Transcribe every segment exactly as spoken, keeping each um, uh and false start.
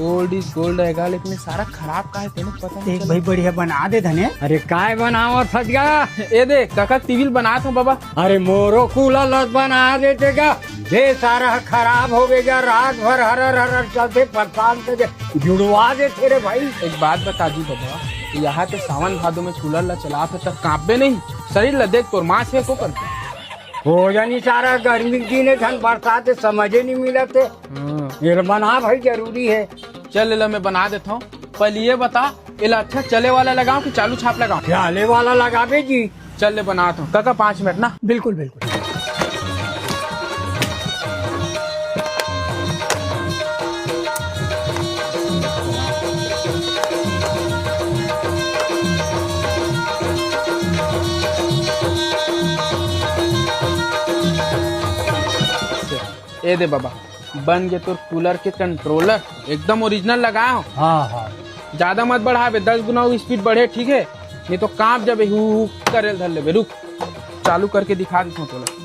Old is gold रहेगा, लेकिन ये सारा खराब का है, तेने पता नहीं देख चला। भाई, बढ़िया बना दे धने। अरे, काय बनावत हस गा? ए दे, कका, टीवी बनात हूँ बाबा। अरे, मोरो कूलर ल बना देते गा। ये सारा खराब हो गया, रात भर हरर हरर चलते, परेशान कर दे, जुड़वा देते रे भाई। एक बात बता दी बाबा, यहाँ तो सावन भादो में कूलर ला चलात है, तब कांपबे नहीं, शरीर ला देख तोर मांस है को करते। हो जानी सारा गर्मी के दिन है, धन बरसात है, समझे नहीं मिलत है। हाँ। ये बना भाई जरूरी है। चल ले, मैं बना देता हूँ। पहले ये बता, एला अच्छा चले वाला लगाऊं कि चालू छाप लगाऊं? चले वाला लगाबे जी। चल ले, बनात हूँ। काका, पाँच मिनट ना। बिल्कुल, बिल्कुल। ए दे बाबा, बन गे तोर कूलर के कंट्रोलर, एकदम ओरिजिनल लगाए हो। हाँ, हाँ। ज्यादा मत बढ़ाबे, दस गुना वो स्पीड बढ़े, ठीक है? नहीं तो कांप जाबे, हु, हु करे ल धर लेबे। रुक, चालू करके दिखा देता हूँ तोला।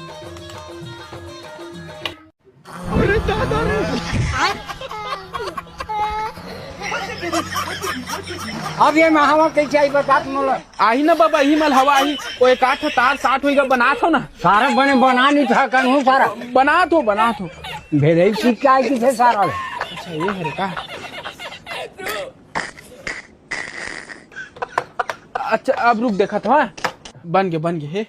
अब ये में हवा कैसे आई, बता तुम लोग। आही ना बाबा, इही मल हवा आही। ओ, एक आठ तार साठ होइगा, बनात हो ना। सारा बने बना नहीं था, कन हूँ सारा। बनात हो, बनात हो। भेदई सीख के आई किसे सारा। अच्छा, ये है का? अच्छा, अब रुक, देखा था, बन गे, बन गे हे।